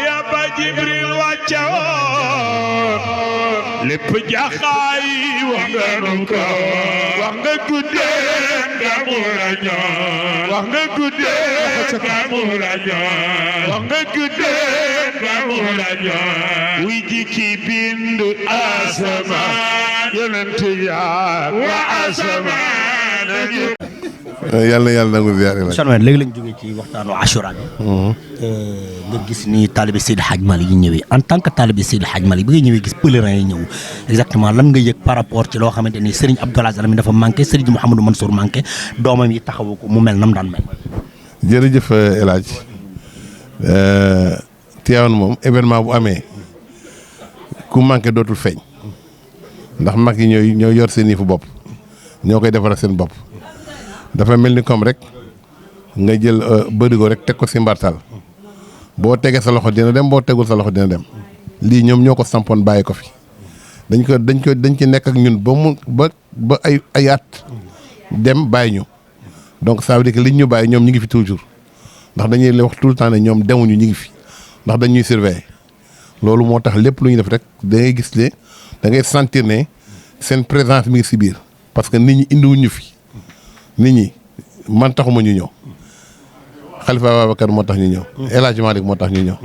ya ba Jibril wàccoon lépp jaxaay wax nga nu ko wax nga guddee nga mu la ñoon wax nga guddee nga mu la ñoon wax nga guddee nga mu la ñoon wuy jikki bindu asamaan yonent yaa wa asamaan yàlla na yàlla nangu ziyaare la. léegi lañ jógee ci waxtaanu Ashura bi. nga gis ni taalibe Seydi Hadj Malick yi ñëwee en tant que taalibe Seydi Hadj Malick bi nga ñëwee gis pèlerin yi ñëw exactement lan nga yëg par rapport ci loo xamante ni Serigne Abdoul Aziz Al Amine dafa manqué Serigne Mouhamadou Mansour manqué doomam yi taxawu ko mu mel nam daan mel. jërëjëf El Hadj Tivaouane moom événement bu amee ku manqué dootul feeñ ndax mag yi ñooy yor seen yëfu bopp ñoo koy defaral seen bopp. dafa mel ni comme rek nga jël bërigo rek teg ko si mbartal boo tegee sa loxo dina dem boo tegul sa loxo dina dem lii ñoom ñoo ko sampoon bàyyi ko fi dañ ci nekk ak ñun ba ay at dem bàyyi ñu donc ça veut dire que liñ ñu bàyyi ñoom ñu ngi fi toujours ndax dañuy wax tout le temps ne ñoom demuñu ñu ngi fi ndax dañuy surveiller loolu moo tax lépp lu ñu def rek da ngay gis ne da ngay sentir ne seen présence mi ngi si biir parce que nit ñi indiwuñu fi. nit ñi man taxuma ñu ñëw Khalifa Babacar moo tax ñu ñëw El Hadj Malick moo tax ñu ñëw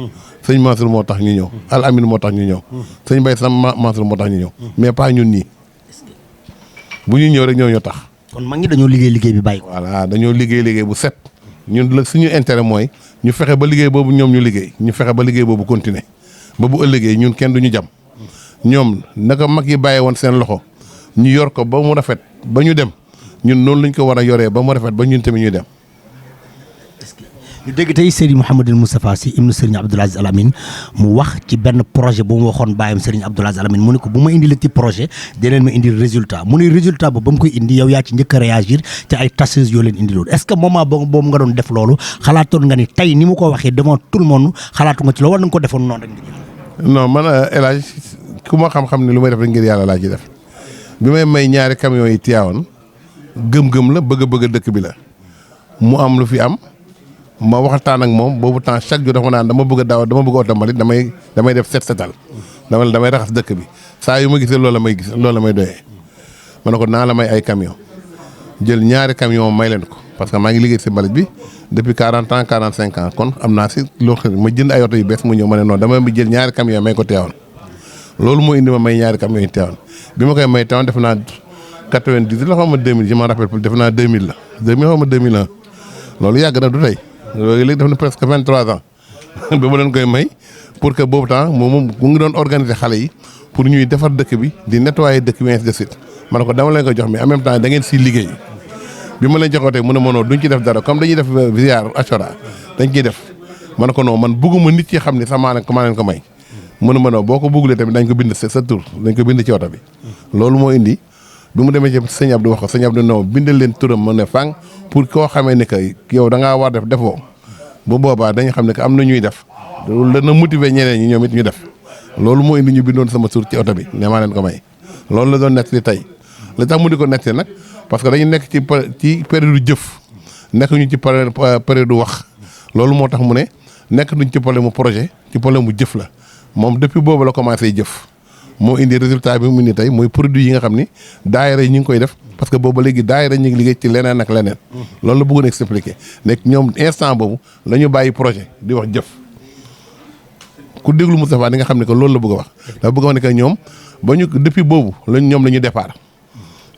sëñ Mansour moo tax ñu ñëw Al Amin moo tax ñu ñëw sëñ Mbaye Sam Mansour moo tax ñu ñëw mais pas ñun ñii bu ñu ñëw rek ñoo tax. kon mag ñi dañoo liggéey bi bàyyi ko. voilà dañoo liggéey bu set ñun la suñu intérêt mooy ñu fexe ba liggéey boobu ñoom ñu liggéey ñu fexe ba liggéey boobu continuer ba bu ëllëgee ñun kenn duñu jam ñoom naka mag yi bàyyee woon seen loxo ñu yor ko ba mu rafet ba ñu dem. ñun noonu lañ ko war a yoree ba mu rafet ba ñun tamit ñuy dem. ñu dégg tey Serigne Mouhamadou Moustapha Sy ibnu Serigne Abdoul Aziz Al Amine mu wax ci benn projet bu mu waxoon bàyyam Serigne Abdoul Aziz Al Amine mu ne ko bu ma indi la ci projet dinañ ma indil résultat mu ne résultat ba mu koy indi yow yaa ci njëkk a réagir ci ay tâches yoo leen indi loolu est-ce que moment boobu nga doon def loolu xalaatoon nga ni tey ni mu ko waxee devant tout le monde xalaatu nga ci loolu war na nga ko defoon noonu rek. non man El Hadj ku ma xam-xam ne lu may def rek ngir yàlla laa ci def bi may ñaari camions yi Tivaouane gëm-gëm la bëgg dëkk bi la mu am lu fi am ma waxtaan ak moom boobu temps chaque jour dafa naan dama bëgg a oto mbalit damay def setal damay raxas dëkk bi saa yu ma gisee loolu la may doyee ma ne ko naa la may ay camion jël ñaari camion may leen ko parce que maa ngi liggéey si mbalit bi depuis 40 ans 45 ans kon am naa si loo xam ma jënd ay oto yu bees mu ñëw ma ne non dama jël ñaari camion may ko Tivaouane loolu moo indi ma may ñaari camion yi Tivaouane bi ma koy may Tivaouane def naa 90 la xaw ma 2000 je m'en rappelle plus def naa 2000 la 2000 xaw ma 2001 loolu yàgg na du tey loolu léegi def na presque 23 ans ba ma leen koy may pour que boobu temps moom mu ngi doon organiser xale yi pour ñuy defar dëkk bi di nettoyer dëkk bi ainsi de suite ma ne ko dama leen ko jox mais en même temps da ngeen siy liggéey bi ma leen joxootee mu ne ma non duñ ci def dara comme dañuy def ziar Ashura dañ ciy def ma ne ko non man bëgguma nit yi xam ni sax maa leen ko may mu ne ma non boo ko bëggulee tamit dañ ko bind sa tur dañ ko bind ci oto bi loolu moo indi bi mu demee ci sëñ Abdou wax ko sëñ Abdou non bindal leen turam mu ne fang pour koo xamee ne que yow da ngaa war def defoo bu boobaa dañu xam ne que am na ñuy def loolu dana motiver ñeneen ñi ñoom it ñu def loolu moo indi ñu bindoon sama tur ci oto bi ne maa leen ko may loolu la doon nekk li tey li tax mu di ko nekk nag parce que dañu nekk ci période jëf nekk ñu ci période wax loolu moo tax mu ne nekk duñ ci problème mu projet ci problème mu jëf la moom depuis boobu la commencé jëf moo indi résultat bi mu indi tey mooy produit yi nga xam ni daayira yi ñu ngi koy def parce que boobu léegi daayira ñu ngi liggéey ci leneen ak leneen loolu la bëggoon expliquer nekk ñoom instant boobu la ñu bàyyi projet di wax jëf ku déglu Moustapha di nga xam ne que loolu la bëgg a wax dafa bëgg a wax ne que ñoom ba ñu depuis boobu ñoom la ñu départ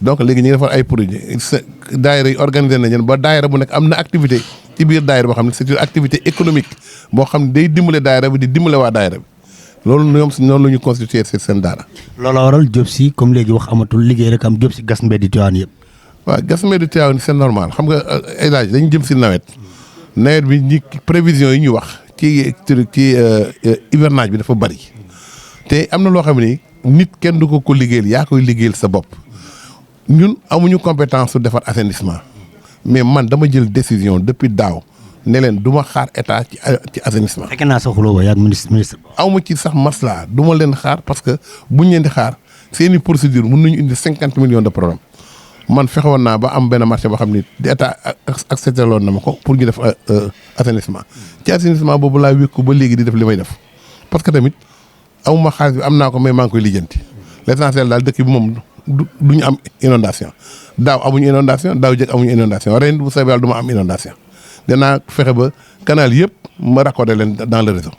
donc léegi ñu ngi defar ay produits daayira yi organisé nañu ba daayira bu nekk am na activité ci biir daayira boo xam ne c'est une activité économique boo xam ne day dimbale daayira bi di dimbale waa daayira bi loolu ñoom si noonu la ñu constitué seen daara. loolu waral Diop Sy comme léegi wax amatul liggéey rek am Diop Sy gas mbedd Tivaouane yëpp. waaw gas mbedd Tivaouane c'est normal xam nga élage dañu jëm si nawet bi ñi prévision yi ñu wax ci hivernage bi dafa bari te am na loo xam ne nit kenn du ko liggéeyal yaa koy liggéeyal sa bopp ñun amuñu compétence su defar assainissement mais man dama jël décision depuis daaw. ne leen du ma xaar état ci assainissement. fekk naa sa xuloo ba yaa ministre. aw ma ci sax maslaa du ma leen xaar parce que buñ leen di xaar seeni procédure mën nañu indi 50 millions de problème man fexewoon naa ba am benn marché boo xam ni état accepté loon na ma ko pour ñu def assainissement ci assainissement boobu laa wékku ba léegi di def li may def parce que tamit amuma xaalis bi am naa ko mais maa ngi koy lijjanti l'essentiel daal dëkk bi moom du ñu am inondation daaw amuñu inondation daaw jëkk amuñu inondation ren bu soobee yàlla du ma am inondation danaa fexe ba canal yëpp ma raccordé leen dans le réseau.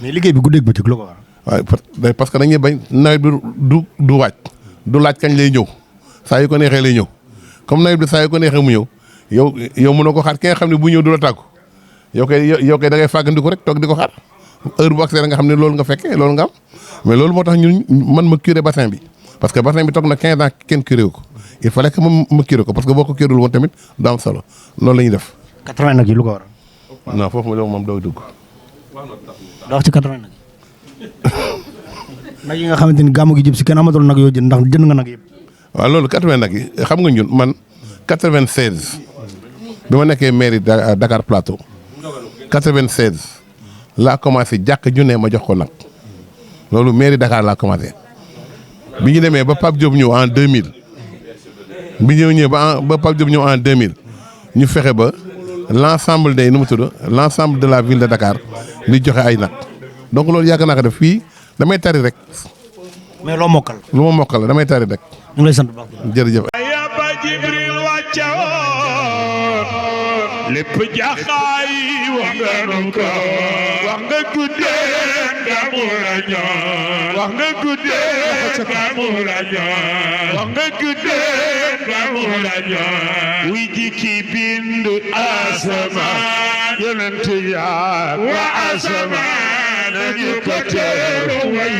mais liggéey bi guddeeg bëccëg lu ko waral. waaw parce que dañuy bañ nawet bi du waaj du laaj kañ lay ñëw saa yu ko neexee lay ñëw comme nawet bi saa yu ko neexee mu ñëw yow mënoo ko xaar ki nga xam ne bu ñëw du la tàggu yow kay da ngay fàggandiku rek toog di ko xaar heure bu accès nga xam ne loolu nga fekkee loolu nga am mais loolu moo tax ñun man ma curé bassin bi parce que bassin bi toog na 15 ans kenn curé wu ko il fallait que ma curé ko parce que boo ko curéwul woon tamit du am solo loolu la ñuy def. 80 nag yi lu ko waral. non foofu moom doo dugg. doo wax ci 80 nag yi. nag yi nga xamante ni gàmmu gi jëm si kenn amatul nag yoo jënd ndax jënd nga nag yëpp. waaw loolu 80 nag yi xam nga ñun man 96 bi ma nekkee mairie Dakar Plateau 96 laa commencé jàkk ju ne ma jox ko nag loolu mairie Dakar laa commencé bi ñu demee ba Pape Diop ñëw en 2000 bi ñu ñëwee ba Pape Diop ñëw en 2000 ñu fexe ba l'ensemble des nu mu tudd l'ensemble de la ville de Dakar di joxe ay nag donc loolu yàgg naa ko def fii damay tari rek. mais loo mokkal. lu ma mokkal la damay tari rek. ñu ngi lay sant bu baax. jërëjëf. Yaba Jibril wàcce woon lépp jaxaay wax nga nu ko wax nga guddee ndamu la ñor wax nga guddee ndamu la ñor wax nga guddee ndamu la ñor wuy jikki bindu asamaan yonent yaa wa asamaan ñu ko teeru way